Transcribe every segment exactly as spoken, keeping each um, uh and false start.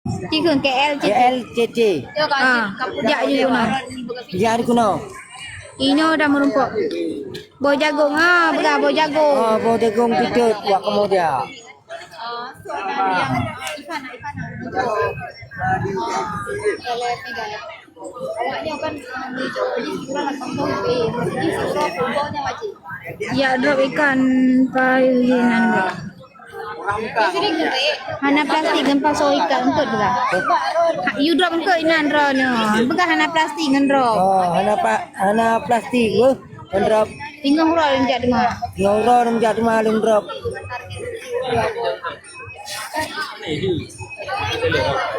Cikheun K L C C. K L C C. Ah, jak ju keunoe. Jak di keunoe. Inoe dah meurumpok. Boh jagong, ah, peugah boh jagong. Ah, boh jagong teutot buat kamoe dia. Ya, drop ikan payu nan. Hana plastik ngon pasoe ikan eungkôt peugah. Ha, you drop eungkôt inan droeneuh. Peugah hana plastik ngon droe. Oh, hana pa-, hana plastik, beuh. Ngon droe. Ingat uroe lôn jak teuma. Ingat uroe lôn jak teuma lôn drop.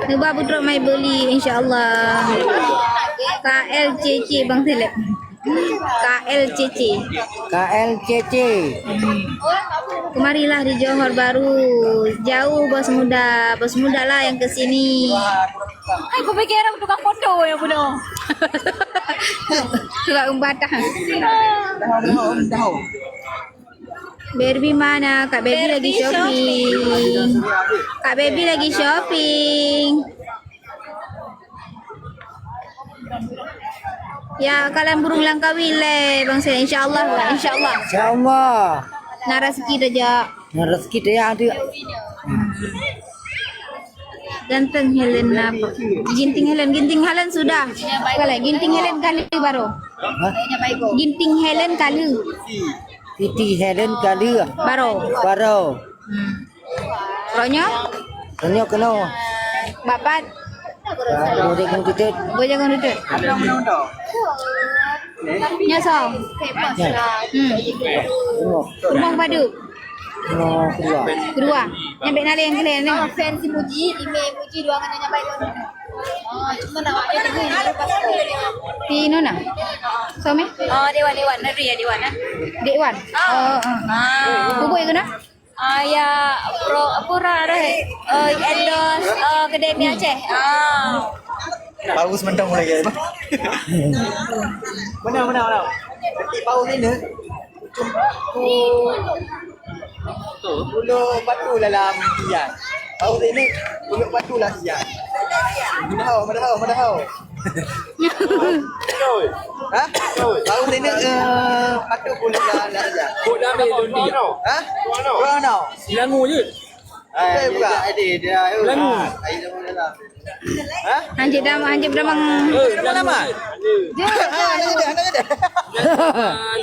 Neuba beudrop mai beuli, insya Allah. K L C C Bang Seleb. K L C C. K L C C. Kemarilah di Johor Bahru. Jauh bos muda. Bos muda lah yang ke sini. Hai, kupikir orang tukang foto yang bunuh. Surat umbatang. Barbie mana? Kak Barbie lagi shopping. Kak Barbie lagi shopping. Ya, kalian burung langkawi leh, Bang Sel. Insya Allah, Bang. Insya Allah. Insya Allah. Nah, rezeki dah jak. Nah, rezeki dah ya, ada. Ganteng Helen apa? Ginting Helen, Ginting Helen sudah. Kalau Ginting Helen kali baru. Hah? Ginting Helen kali. Siti Helen kali. Baru. Baru. Hmm. Ronyo? Ronyo keno. Bapat. Boleh kena tutup. Boleh kena tutup. Nyosong. Ya. Hmm. Rumah padu. Oh, kedua. Kedua. Nyampe naleng kalian ni. Ah, fans si Muji, ime Muji dua ngan nyampai tu. Oh, cuma nak awak dia tunggu yang dulu pas tu. Di Nona? Suami? Oh, Dewan, Dewan. Nari ya, Dewan, eh? Dewan? Ah. Oh, oh. Ah. Kubur ya kena? Ah, ya, pro, pura dah. Oh, endorse, oh, kedai mi Aceh. Ah. Bagus mentong lagi. Mana, mana, mana? Tapi bau ni, ni. Bulu batu dalam ian. Bau sini, bulu batu lah ian. Madahau, madahau, madahau. Ha? Bau sini, eh, batu bulu dalam ian. Kok dah ambil Londi? Ha? Kau nak? Langu je. Hai, buka. Langu. Ha? Hanjeuet dam-, hanjeuet damang. Eh, nama-nama? Jeuet. Ha, anak jeuet, anak jeuet.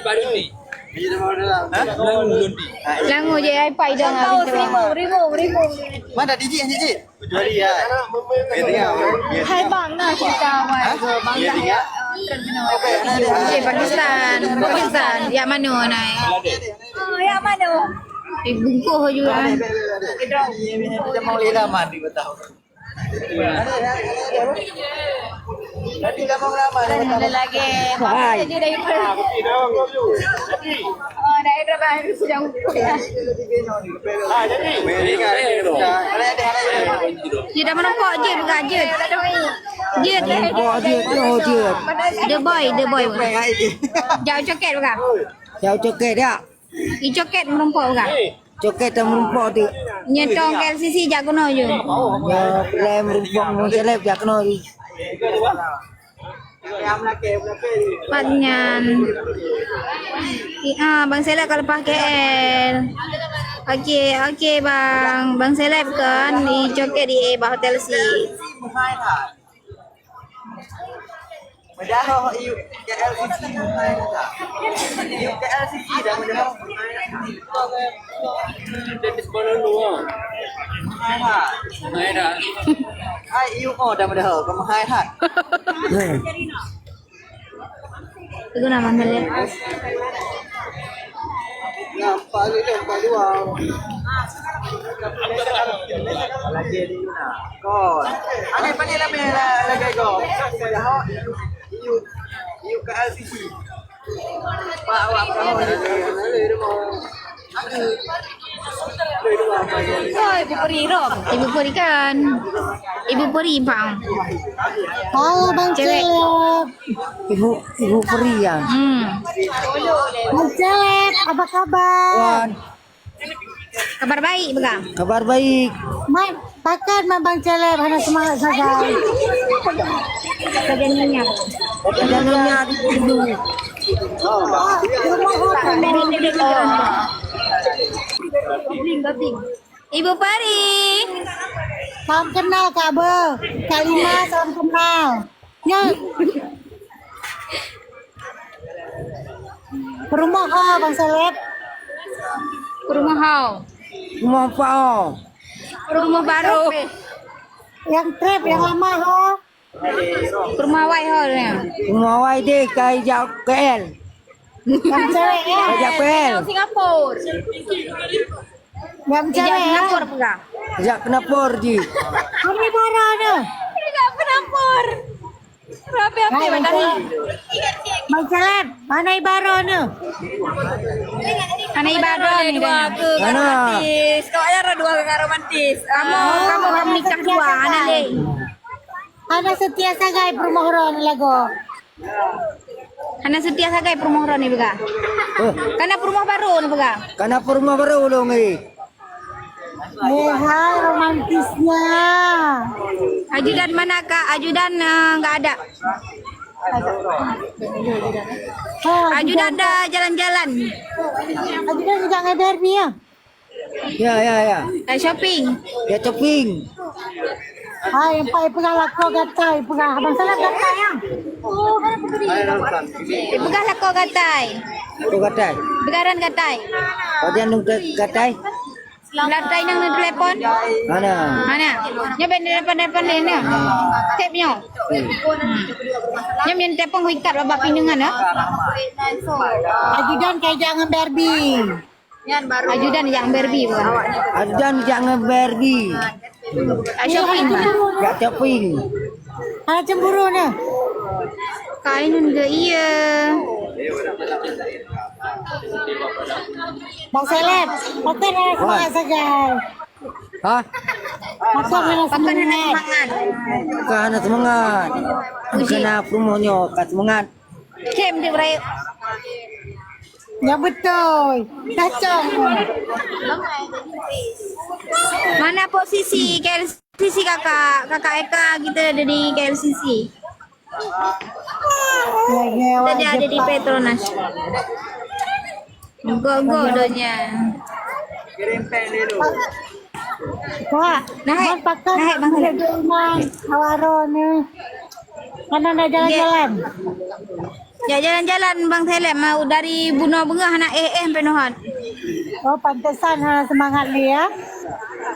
Baru ni. Langu Londi. Langu je, ai pai dong. Ribu, ribu, ribu. Mana D J, D J? Kecuali ya. Hai bang, nah cerita awak. Ha? Bang, ya, ya. Eh, Pakistan, Pakistan. Ya mana nai? Oh, ya mana? Eh, bungkuh juga. Kita mau lila mandi betul. Nanti kamu lama. Ada lagi. Hai. Jadi dari mana? Oh, daerah baru sedang. Ah, jadi. Dia dah menumpuk je, bukan je. Je. Menumpuk je, oh, je. The boy, the boy. Jauh coket bukan? Jauh coket dia. Icoket meureumpok ka? Coket dan meureumpok tu. Nyetong K L C C jak keunoe ju. Ya, pulai meureumpok ngon seleb jak keunoe ju. Pat nyan. I, ah, Bang Seleb ka leupah K L. Oke, oke, Bang. Bang Seleb kan icoket di, eh, bah hotel si. Padahal iuk K L C C. Iuk K L C C dah padahal. Hai, iuk oh dah padahal, kau mahai hat. Itu nama saya. Nampak ni, nampak dua. Kon. Ada apa ni nama la-, lagi kau? Dah, you, you K L C C. Pak, awak kau ni. Oh, Ibu Peri, Rom. Ibu Peri kan. Ibu Peri, Bang. Halo, Bang Cewek. Cip. Ibu, Ibu Peri ya. Hmm. Bang Celeb, apa kabar? Wan. Kabar baik, Bang. Kabar baik. Mat, Pakon mak Bang Celeb hana seumangat sagai? Sagai nyonya. Sagai nyonya dulu. Ibu Pari. Salam kenal, Kak Be. Kak Lima, salam kenal. Ya. Peurumoh ho, Bang Saleb. Peurumoh ho. Rumoh Pao. Peurumoh barô. Nyang trép, nyang lama ho. Peurumoh awai ho, ya. Rumoh awai deh, ka ijak K L. Nyang cewek, ya. Ka ijak K L. Singapura. Nyang cewek, ya. Singapura peugah. Ijak keunampor jih. Kami bara tu. Ijak keunampor. Rapi-rapi. Hai, Bang Saleb, hana ibaro nyoe? Hana ibaro nyoe, dua ke? Hana. Romantis. Kau ada dua ke romantis. Kamu, kamu, kamu nikah dua, hana lé. Hana seutia sagai peurumoh droe lagoe. Hana seutia sagai peurumoh droe ni peugah. Eh. Kana peurumoh barô ni peugah. Kana peurumoh barô ulôn ni. Eh, hai romantisnya. Ajudan mana, Kak? Ajudan, eh, nggak ada. Oh, ajudan dah jalan-jalan. Ajudan juga ngeber ni ya? Ya, ya, ya. Eh, shopping. Ya, shopping. Hai, empat peugah lakoe gatai, peugah Abang Salam gatai ya. Peugah lakoe gatai. Lakoe gatai. Peugah ran gatai. Pajan nu gatai? Latai nang neutelepon? Mana? Mana? Nyoe ben telepon-telepon lé nyoe. Tep nyoe. Nyoe ben telepon ikat babah pineungan ya. Ajudan kayak jangan Barbie. Ajudan jangan Barbie bukan? Ajudan jangan Barbie. Ah, shopping, Bang. Ya shopping. Hana cemburu nyoe. Kainun ke iya. Bang Seleb, pakon hana semangat sagai? Hah? Pakon hana semangat? Pakon hana semangat? Pakon hana semangat? Uji. Kena promo nyoe, ka semangat. Cem di break. Ya betul. Kacau. Mana posisi K L C C kakak? Kakak Eka kita ada di K L C C. Tadi ada di Petronas. Go-go donya. Wah, naik, naik, Bang Seleb. Duduk rumah, awak roh ni. Mana nak jalan-jalan? Ya, jalan-jalan, Bang Seleb. Mau dari bunoe beungoh hana éh-éh sampai nyoe. Oh, pantesan hana semangat ni ya.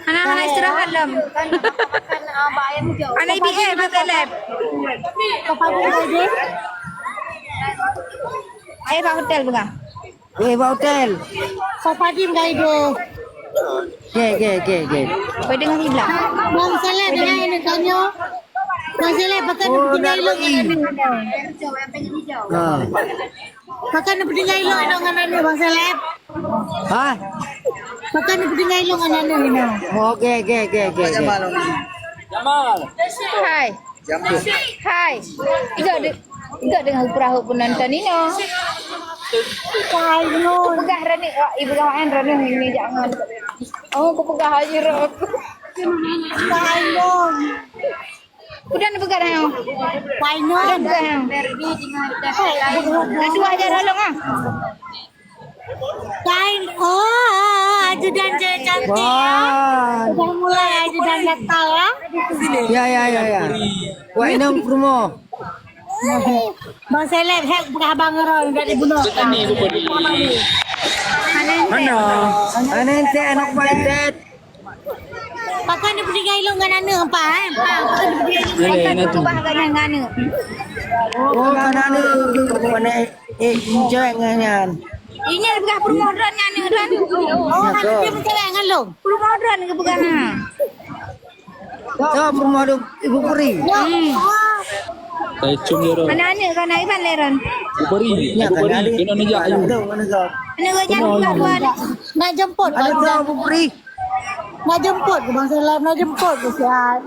Hana, hana istirahat lom. Hana ibi éh, Bang Seleb. Apa dia? Eh, bak hotel peugah. Weh, bak hotel. Papa Dim gai deh. Oke, oke, oke, oke. Pai deungon siblah. Bang Seleb, dengan aneuk tanyoe. Bang Seleb, pakon neupeudinggai lôn ngon aneuk nyoe? Ha. Pakon neupeudinggai lôn ngon aneuk, Bang Seleb? Hah? Pakon neupeudinggai lôn ngon aneuk nyoe? Oke, oke, oke, oke, oke. Hai. Hai. Iga de-, iga deungon peurahot penonton inoe. Hai, Nun. Peugah Rani, wah, ibu kawan Rani ini jangan. Oh, aku peugah aja roh. Hai, Nun. Udah ni peugah dah. Hai, Nun. Udah peugah dah. Dah dua aja dah, Long, ah. Kain, oh, ajudan cewek cantik ya. Wah. Udah mulai ajudan datang ya. Ya, ya, ya, ya. Wah, inong promo. Bang Seleb, hek peugah abang ngeurong dari bunoe. Mana? Mana? Mana ente anak Pak Tet? Pakon neupeudinggai lôn ngon aneuk, Pa, eh? Pa, pakon neupeudinggai lôn ngon aneuk? Pakon neupeudinggai lôn ngon aneuk? Oh, ngon aneuk. Pane, eh, cewek ngon nyan. Ingat peugah peurumoh droen ngon aneuk droen. Oh, aneuk dia peucewek ngon lôn. Peurumoh droen geupeugah, ha. Cok peurumoh droen Ibu Peri. Hmm. Saya cium dia, Ron. Mana aneuk kau nak Iban, Leron? Ibu Peri, Ibu Peri, kena nejak, ayu. Aneuk kau jangan buat dua aneuk. Nak jemput. Aneuk kau Ibu Peri. Nak jemput ke Bang Salam, nak jemput ke siat.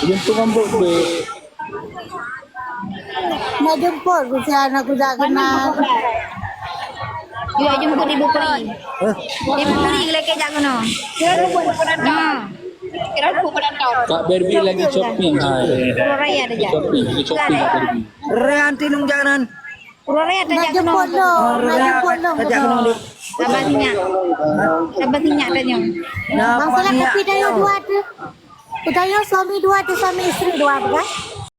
Jemput rambut be. Nak jemput ke siat, nak kujak kenal. Dia jemput Ibu Peri. Hah? Ibu Peri lagi jak kena. Ha. Kira aku penonton. Kak Barbie lagi shopping. Hai. Pura Raya dah jak. Shopping, lagi shopping Kak Barbie. Ran tinung jalan. Pura Raya dah jak kena. Nak jemput lo, nak jemput lo. Sabar sinyak. Sabar sinyak tanya. Bang, salah kopi dah dua tu. Udah ya, suami dua tu, suami isteri dua tu kan?